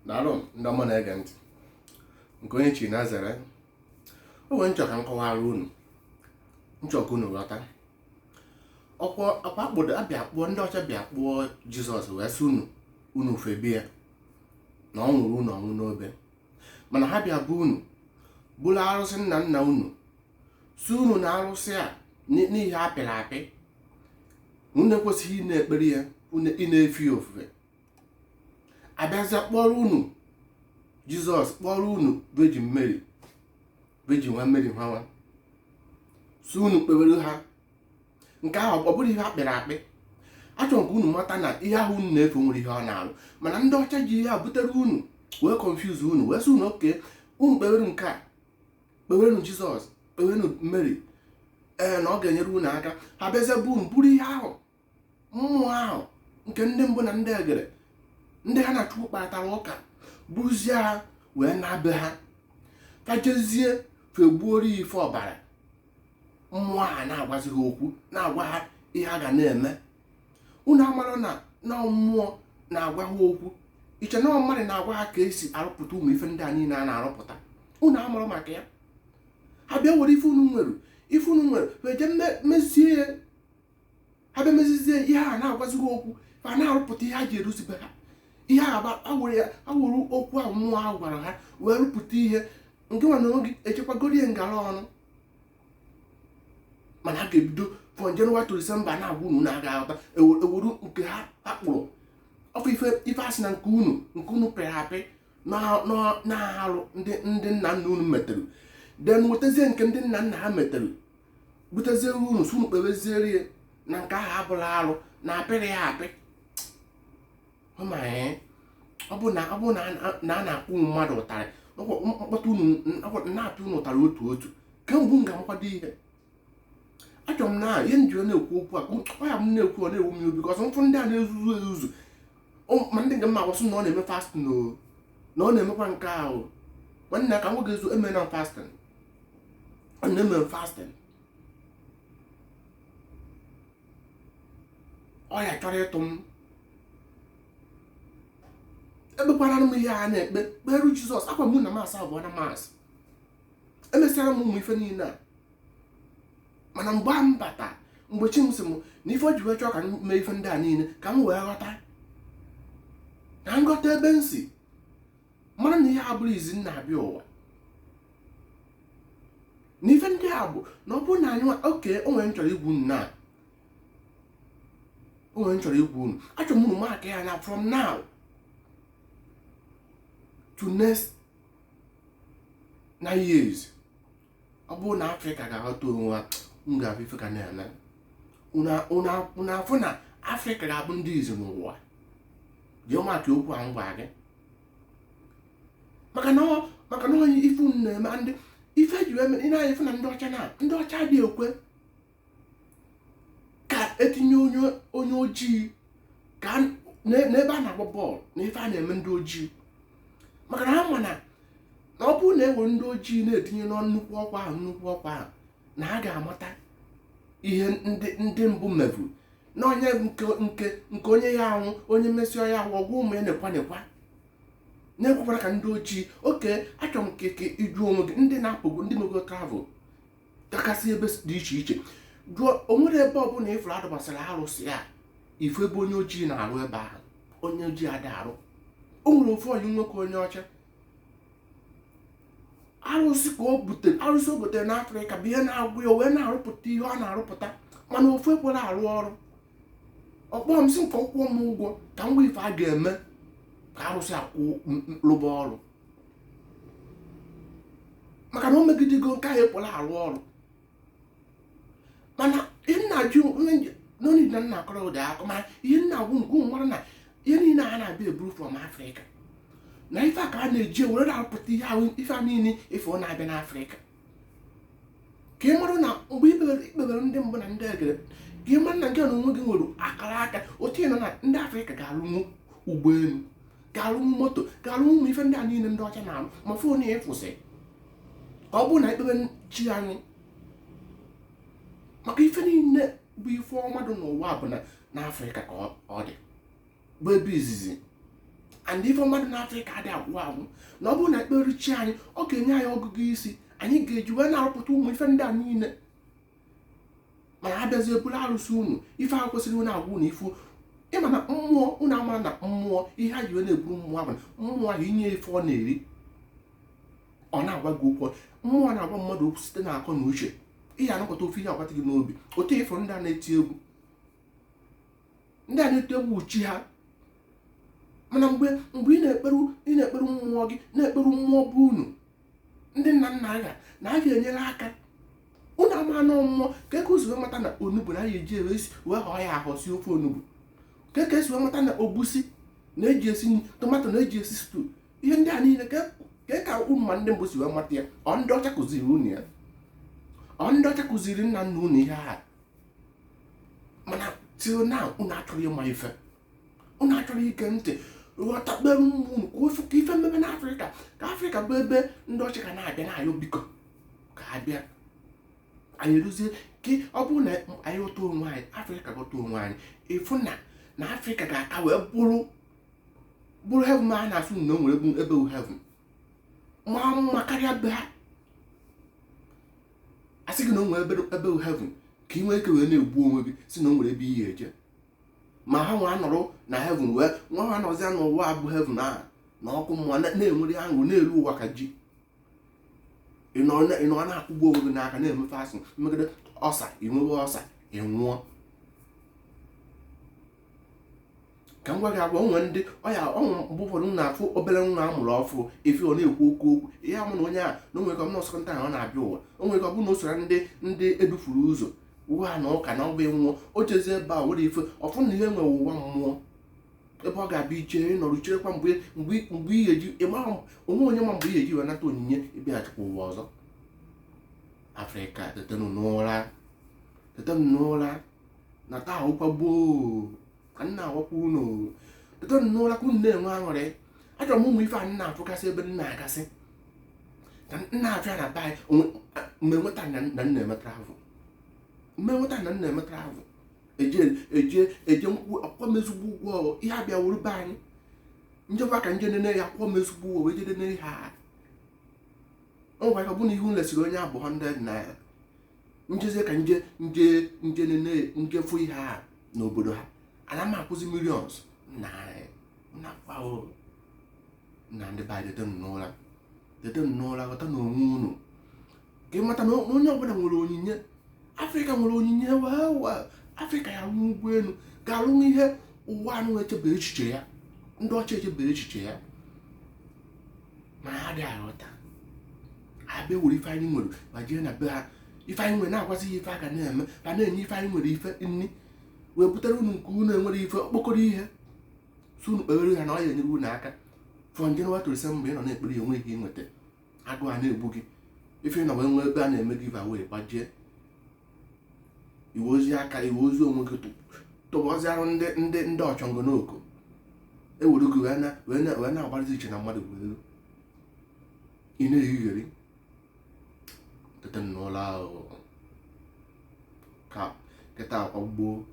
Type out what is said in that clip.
Daalụ ndị ọma na-ege ntị nke onye chi na-azere o nwere m chọ ka m kọwara unu m chọ ka unu ghọta ọkwa akwa akpọdo abịa kpụọ ndị ọcha bịa kpụọ Jizọs wee sị unu unu febe ya na ọ nwụrụ unu ọnwụ n'obe mana ha bịa be unu buru arụsị nna nna unu sị unu na arụsị a n'ihe apịrị apị unu ekwesịghị ị na-ekpere ya unu ị na-efe ya ofufe abịazịa kpọrọ unu Jizọs kpọrọ unu Virgin Mary Virgin nwa Mary nwa sị unu kpewere ha nke ahụ ọ bụrụ ihe akpịrị akpị achọrọ m ka unu mata na ihe ahụ unu na-efe nwere ihe ọ na-arụ mana ndị ọcha ji ihe a butere unu wee confuse unu wee sị unu okay unu kpewere nke a kpewerenụ Jizọs kpewerenụ Mary ee na ọ ga-enyere unu aka ha bịazie bụ unu buru ihe ahụ mmụọ ahụ nke ndị mbụ na ndị egere ndị ha na Chukwu kparatara ụka buruzie ha wee naa be ha ka jezie fegbuoro ya ife ọbara mmụọ a na-agwazi ha okwu na-agwa ha ihe a ga na-eme unu amara na na mmụọ na-agwa ha okwu iche na mmadụ na-agwa ha ka esi arụpụta ụmụ ife ndị a niile a na-arụpụta unu amara maka ya ha bịa were ife unu nwere ife unu nwere wee jee mezie ya ha bịa mezizie ihe a na-agwazi ha okwu ha na-arụpụta ihe ha ji eruzibe ha ihe a were ya awụrụ okwu ahụ mmụọ ahụ gwara ha wee rụpụta ihe nke nwa na onwe gị echekwagoro ihe ngara ọnụ mana ha ga-ebido from January to December na-agwa unu na-aga aghọta ewuru nke ha akpụrụ ọkwa ife ife asị na nke unu nke unu pịrị apị na-arụ ndị ndị nna nna unu metere then wetazie nke ndị nna nna ha metere buteziere unu sị unu kpeweziere ya na nke ahụ abụla arụ na apịrị ya apị ma ọ bụ na ọ bụ na a na-akpọ ụmụ mmadụ ụtarị mkpọtụ unu na-apịa unu ụtarị otu otu kemgbe m ga-amakwado ihe achọrọ m na ihe m ji na-ekwu okwu a ọ ya m na-ekwu ọ na-ewu m obi because m fụ ndị a na-ezuzu ezuzu ma ndị nke mma agwasị na ọ na-eme fasting o na ọ na-emekwa nke ahụ nwanne ka m nwoge ezu emena m fasting ọ na-eme m fasting ọya chọrọ ịtụ m ekpekwara m ihe a na-ekpe kperu Jizọs akwa mụ na mass abụọ na mass emesịara m ụmụ ife niile a mana mgbe a m bata mgbe chi m sị m na ife o ji wee chọọ ka m mee ife ndị a niile ka m wee ghọta na nghọta ebe m si mara na ihe a bụrụ izi m na-abịa ụwa na ife ndị a bụ na ọ bụrụ na anyị okay o nwere m chọrọ igwu unu na o nwere m chọrọ igwu unu achọrọ m unu mark ya na from now to next 9 years ọ bụrụ na Afrịka ga-aghọta onwe ha m ga-abụ ife ka na-eme unu afụ na Afrịka ga-abụ ndị izi n'ụwa jee maka okwu a m gwa gị maka na maka na onye ife unu na-eme ndị ife eji wee ị na-anya ife na ndị ọcha na ndị ọcha dị ekwe ka etinye onye onye ojii ka n'ebe a na-agba bọọlụ na ife a na-eme ndị ojii maka na ha ma na na ọ bụrụ na e nwere ndị ojii na-etinye na nnukwu ọkwa ahụ nnukwu ọkwa ahụ na ha ga-amata ihe ndị ndị mbụ meburu na onye nke nke nke onye ya anwụ onye mesịa ya ahụ ọgwụ ụmụ ya nekwa nekwa na-ekwekwara ka ndị ojii okay achọrọ m ka ka ịjụ onwe gị ndị na-apụgo ndị mego travel gakasị ebe dị iche iche jụọ o nwere ebe ọbụla ịfụrụ adọbasịrị arụsị a ifu ebe onye ojii na-arụ ebe ahụ onye ojii adị arụ o nwere ofu onye nwoke onye ọcha arụsị ka o butere arụsị o butere n'Afrịka bụ ihe na-agwụ ya wee na-arụpụta ihe ọ na-arụpụta mana ofu ekwere arụ ọrụ ọkpọ m sị nke ọ kwụọ m ụgwọ ka m gwa ife a ga-eme ka arụsị akwụ rụba ọrụ maka na o megidego nke ahụ ekwere arụ ọrụ mana ihe nna ajụ n'onye na nna akọrọ ụdị akọ mana ihe nna agwụ nke ụmụ mara na ihe niile a na-abịa eburu from Afrịka na ife a ka a na-eji ewere na-arụpụta ihe ahụ ife a niile ife ọ na-abịa n'Afrịka ka ị mara na mgbe ikpebere ndị mbụ na ndị egere ka ị mara na nke na onwe gị nwere akara aka otu ị nọ na ndị Afrịka ga-arụnwu ụgbọelu ga-arụnwu moto ga-arụnwu ụmụ ife ndị a niile ndị ọcha na-arụ ma phone ya ịkwụsị ka ọ bụrụ na ikpebe chi anyị maka ife niile bụ ife ọma dị n'ụwa bụ na n'Afrịka ka ọ dị bụ ebe izizi And ife ọma dị n'Afrịka adịghị agwụ agwụ. Na ọ bụrụ na ekpere chi anyị, ọ ga-enye anyị ọgụgụ isi anyị ga-eji wee na-arụpụta ụmụ ife ndị a niile. Mana ha bịazie bụrụ arụsị unu, ife ahụ kwesịrị unu agwụ unu ifu. Ịma na mmụọ unu amara na mmụọ ihe ha ji wee na-eburu mmụọ ahụ, mmụọ ahụ inye ife ọ na-eri, ọ na-agwa gị okwu. Mmụọ na-agwa mmadụ okwu site na akọ na uche. Ihe anakọta ofu ihe agbata gị n'obi. Otu ịfụ ndị a na-eti egwu, ndị a na-eti egwu chi ha. Mana mgbe ị na-ekperu mmụọ gị, na-ekperu mmụọ bụ unu ndị nna nna ga na a ga-enyere aka unu ama anụ mmụọ ka eke ụzọ wee mata na onugbu na a ga-eji ewe esi wee họọ ya ahọ si ofe onugbu, ka eke esi wee mata na ogbusi na-eji esi nri, tomato na-eji esi stew. Ihe ndị a niile ka ka ụmụ ma ndị mbụ si wee mata ya. Ọ ndị ọcha kụziri unu ya? Ọ ndị ọcha kụziri nna nna unu ihe a? Mana till now unu achọrọ ịma ife, unu achọrọ ige ntị, ghọta, kpere mmụọ unu ka ofe ka ife mmebe n'Afrịka, ka Afrịka bụ ebe ndị ọcha ka na-abịa na-ayọ biko ka ha bịa. Anyị eruzie ka ọ bụrụ na anyị ghọta onwe anyị, Afrịka ghọta onwe anyị, ịfụ na Afrịka ga-aka wee bụrụ heaven. A na-asụ na o nwere ebe wu heaven maa mma karịa be ha. A sị gị na o nwere ebe wu heaven, ka ị nwee ike wee na-egbu onwe gị si na o nwere ebe iyi eje. Ma ha nwa nọrọ na heaven wee nwa ha nọzịa n'ụwa bụ heaven ahụ na ọkụ mmụọ na-enwere aṅụ na-eru ụwa ka ji. Ị nọ na-akwụgbu onwe gị n'aka, na-emefe asị mmegide ọsa, inwewe ọsa, ị nwụọ. Ka m gwa gị agwa onwe ndị ọya ọnwụ. Mgbe ụfọdụ m na-afụ obere nwa a mụrụ ọfụ efi, ọ na-ekwu oke okwu. Ihe amụ na onye a na onwere ka ọ nọsọ nta ọ na-abịa ụwa, o nwere ka ọ bụ na o soro ndị edufuru ụzọ ụwa na ụka na ọ bụ nwụọ, o jezie ebe a nwere ife ọfụ na ihe nwere ụwa mmụọ ebe ọ ga-abịa iche ịnọrọ cherekwa mgbe ihe eji ịma onwe onye ma mgbe ihe eji wee nata onyinye ịbịaghachikwa ụwa ọzọ. Afrịka, tetenụ n'ụra, tetenụ n'ụra na taa ahụkwa gboo ka nna awakwa unu. Tetenụ n'ụra ka unu na-enwe aṅụrị. Achọrọ m ụmụ ife a nna afụgasị ebe nna agasị ka nna afịa na be anyị mgbe nweta na nna eme travel, mgbe nweta na nna eme travel, eje eje eje nkwụ akwụkwọ m ezigbo ụgwọ. Ihe abịa wuru be anyị njekwa ka nje nene ya akwụkwọ m ezigbo ụgwọ wee jede nene ha. Ọ gwara ọ bụ na ihu lesiri onye abụ 100 naira, njezie ka nje nje nje nene nje fụ ihe a n'obodo ha, ana m akwụzi millions na na na ndị be anyị. Tetenụ n'ụra, tetenụ n'ụra, ghọta na onwe unu ka ị mata na onye ọbụla nwere onyinye. Afrịka nwere onyinye. Wee wee Afrịka ya rụọ ụgbọelu, ga-arụ ihe ụwa anụ echebe echiche ya, ndị ọcha echebe echiche ya, mana ha adịghị aghọta. Ha bịa were ife anyị nwere ma jee na be ha, ife anyị nwere na-agwazi ya ife a ga na-eme, ma na-enye ife anyị nwere ife nni wee butere unu nke unu enwere ife okpokoro ihe so unu kpewere ha na ọ ya enyere unu aka. From January to December ị nọ na-ekpere ya, onwe gị nweta agụụ a na-egbu gị. Ife ị nọ wee nwee ebe a na-eme gị wee gbajie iwe ozi aka, iwe ozi onwe gị tụbọziarụ ndị ọchọngonoko ewere gị wee na-agbarịzi iche na mmadụ bụ elu ị na-ehigheri. Tete n'ụlọ ahụ ka kịta akwa gboo.